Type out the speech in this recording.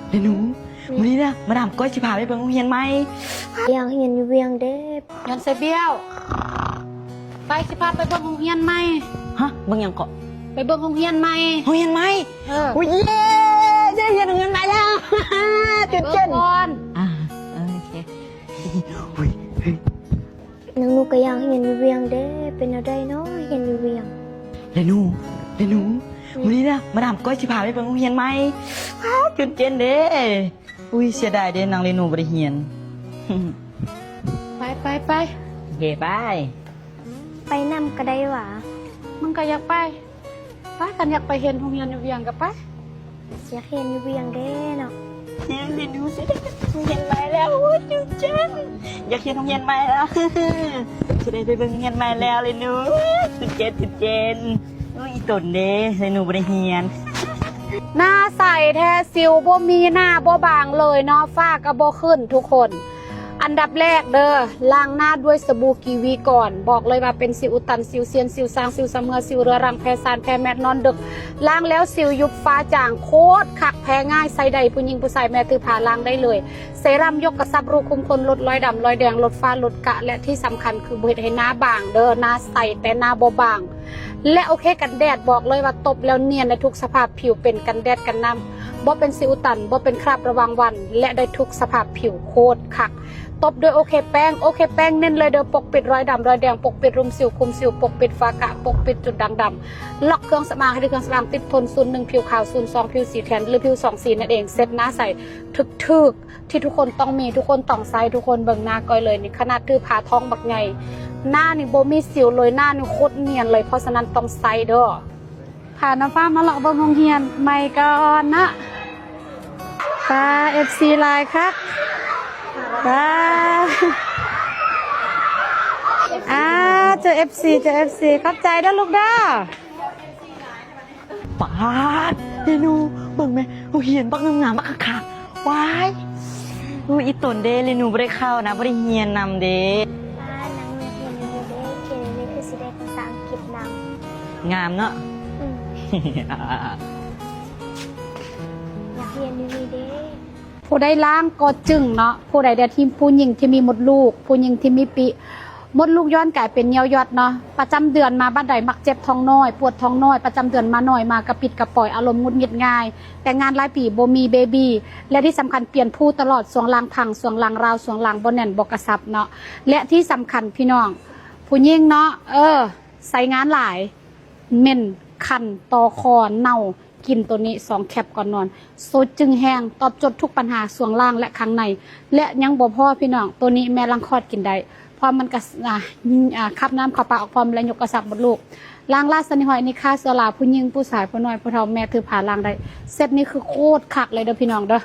ເດນູ ອືມ ມື້ນີ້ນະ ມາດາມກ້ອຍຊິພາໄປເບິ່ງໂຮງຮຽນໃໝ່. ຢາກຮຽນຢູ່ວຽງເດ້. ຍ້ອນໃສ່ບ້ຽວ. ໄປ ຊິພາໄປເບິ່ງໂຮງຮຽນໃໝ່. ຮະ? ເບິ່ງຫຍັງເກາະ? ໄປເບິ່ງໂຮງຮຽນໃໝ່. ໂຮງຮຽນໃໝ່? ເອີ. ໂອ້ຍ ເຢ້ ຈະໄດ້ຮຽນໂຮງຮຽນໃໝ່ແລ້ວ. ຕື່ນເຕັ້ນ. ໄປເບິ່ງກ່ອນ. ອ່າ ເອີ ໂອເຄ. ໂອ້ຍ ເຮີ້ຍ. ນາງໜູກະຢາກຮຽນຢູ່ວຽງເດ້ ເປັນແນວໃດນໍຮຽນຢູ່ວຽງ? ເດນູ ເດນູ ອືມ ມື້ນີ້ນະ ມາດາມກ້ອຍຊິພາໄປເບິ່ງໂຮງຮຽນໃໝ່. ອ້າວ ຕື່ນເຕັ້ນເດ້. ອຸ້ຍ ເສຍດາຍເດ້ ນາງເດນູບໍ່ໄດ້ຮຽນ. ໄປ ໄປ ໄປ. ໂອເຄ ໄປ. ໄປນຳກະໄດ້ຫວາ? ມຶງກະຢາກໄປ. ໄປ ຄັນຢາກໄປຮຽນໂຮງຮຽນຢູ່ວຽງກະໄປ. ຢາກຮຽນຢູ່ວຽງເດ້ເນາະ. ຮຽນ ຮຽນຢູ່ ຊິໄດ້ຮຽນໃໝ່ແລ້ວ. ໂອ້ຍ ຕື່ນເຕັ້ນ. ຢາກຮຽນໂຮງຮຽນໃໝ່ແລ້ວ. ຊິໄດ້ໄປເບິ່ງໂຮງຮຽນໃໝ່ແລ້ວເດນູ. ຕື່ນເຕັ້ນ ຕື່ນເຕັ້ນ. ໂອ້ຍ ອີ່ຕົນເດ້ ເດນູບໍ່ໄດ້ຮຽນ. ໜ້າໃສແທ້ ສິວບໍ່ມີ ໜ້າບໍ່ບາງເລີຍເນາະ ຝ້າກະບໍ່ຂຶ້ນທຸກຄົນ. ອັນດັບແລກເດີ ລ້າງໜ້າດ້ວຍສະບູກີວີກ່ອນ. ບອກເລີຍວ່າເປັນສິວອຸດຕັນ, ສິວຊຽນ, ສິວຊາງ, ສິວສະເໝືອ, ສິວເຮືອລັງ, ແພ້ຊານ, ແພ້ແມັດ, ນອນດຶກ. ລ້າງແລ້ວສິວຍຸບ, ຟ້າຈາງ, ໂຄດຄັກ, ແພ້ງ່າຍ, ໃຊ້ໄດ້ ຜູ້ຍິງຜູ້ຊາຍ, ແມ່ຖືພາ, ລ້າງໄດ້ເລີຍ. ເຊຣຳຍົກກະຊັບ, ຮູບຄຸມຂົນ, ລົດລອຍດຳ, ລອຍແດງ, ລົດຟ້າ, ລົດກະ ແລະ ທີ່ສຳຄັນຄືບໍ່ເຮັດໃຫ້ໜ້າບາງເດີ, ໜ້າໃສແຕ່ໜ້າບໍ່ບາງ. ແລະ ໂອເຄກັນແດດ ບອກເລີຍວ່າຕົບແລ້ວນຽນໃນທຸກສະພາບຜິວ, ເປັນກັນແດດກັນນ້ຳ, ບໍ່ເປັນສິວອຸດຕັນ, ບໍ່ເປັນຄຣາບລະຫວ່າງວັນ ແລະ ໄດ້ທຸກສະພາບຜິວ, ໂຄດຄັກ. ຕົບດ້ວຍໂອເຄແປ້ງ, ໂອເຄແປ້ງເນັ້ນເລີຍເດີ, ປົກປິດຮອຍດຳ, ຮອຍແດງ, ປົກປິດລຸ່ມສິວ, ຄຸມສິວ, ປົກປິດຟ້າກະ, ປົກປິດຈຸດດ່າງດຳ. ລັອກເຄື່ອງສຳອາງໃຫ້ໄດ້ເຄື່ອງສຳອາງຕິດທົນ, ສູນໜຶ່ງ ຜິວຂາວ, ສູນສອງ ຜິວສີແທນ ຫຼື ຜິວສອງສີນັ້ນເອງ. ເຊັດໜ້າໃສ ຖືກໆ ທີ່ທຸກຄົນຕ້ອງມີ, ທຸກຄົນຕ້ອງໃຊ້, ທຸກຄົນເບິ່ງໜ້າກ້ອຍເລີຍນີ້. ຂະໜາດຖືພາທ້ອງບັກໃຫຍ່, ໜ້ານີ້ບໍ່ມີສິວເລີຍ, ໜ້ານີ້ໂຄດນຽນເລີຍ, ເພາະສະນັ້ນຕ້ອງໃຊ້ເດີ. ພານ້ອງຟ້າມາເລາະເບິ່ງໂຮງຮຽນໃໝ່ກ່ອນເນາະ. ປາ ເອັຟຊີຫຼາຍຄັກ. ປາ ອ່າ ເຈີເອັຟຊີ ເຈີເອັຟຊີ. ຂອບໃຈເດີລູກເດີ. ປາດ ເດນູ ເບິ່ງແມະ ໂຮງຮຽນບັກງາມໆ ບັກຄັກໆ. ວ້າຍ ອູ້ ອີ່ຕົນເດ້ ເດນູບໍ່ໄດ້ເຂົ້ານະ ບໍ່ໄດ້ຮຽນນຳເດ້. ປ້າ ນາງໜູຮຽນຢູ່ນີ້ເດ້ ຮຽນຢູ່ນີ້ຄືຊິໄດ້ພາສາອັງກິດນຳ. ງາມເນາະ. ອືມ ຢາກຮຽນຢູ່ນີ້ເດ້. ຜູ້ໃດລ້າງກໍຈຶງເນາະ, ຜູ້ໃດແດ່ທີ່ ຜູ້ຍິງທີ່ມີມົດລູກ, ຜູ້ຍິງທີ່ມີປິ ມົດລູກຍ້ອນກາຍເປັນຍ່ຽວຢອດເນາະ, ປະຈຳເດືອນມາບາດໃດມັກເຈັບທ້ອງນ້ອຍ, ປວດທ້ອງນ້ອຍ, ປະຈຳເດືອນມາໜ້ອຍ, ມາກະປິດກະປອຍ, ອາລົມຫງຸດຫງິດງ່າຍ, ແຕ່ງງານຫຼາຍປີບໍ່ມີເບບີ ແລະ ທີ່ສຳຄັນປ່ຽນຜູ້ຕະຫຼອດ, ຊ່ວງລ່າງພັງ, ຊ່ວງລ່າງຮ້າວ, ຊ່ວງລ່າງບໍ່ແໜ້ນ, ບໍ່ກະຊັບເນາະ ແລະ ທີ່ສຳຄັນພີ່ນ້ອງ ຜູ້ຍິງເນາະ ເອີ ໃຊ້ງານຫຼາຍ ເໝັນ, ຄັນ, ຕໍ່ຄໍ, ເນົ່າ. ກິນໂຕນີ້ສອງແຄບກ່ອນນອນ ໂຊດຈຶງແຮງ, ຕອບໂຈດທຸກບັນຫາຊ່ວງລ່າງ ແລະ ຂ້າງໃນ ແລະ ຍັງບໍ່ພໍພີ່ນ້ອງ, ໂຕນີ້ແມ່ຫຼັງຄອດກິນໄດ້ ເພາະມັນກະ ອາ ອາ ຂັບນ້ຳເຂົ້າປາອອກພ້ອມ ແລະ ຍົກກະຊັບມົດລູກ, ລ້າງລາຊະນິຫອຍ ອັນນີ້ຂ້າເຊື້ອລາ ຜູ້ຍິງ ຜູ້ຊາຍ ຜູ້ນ້ອຍ ຜູ້ເຖົ້າ ແມ່ຖືພາລ້າງໄດ້. ເຊັດນີ້ຄືໂຄດຄັກເລີຍເດີພີ່ນ້ອງເດີ.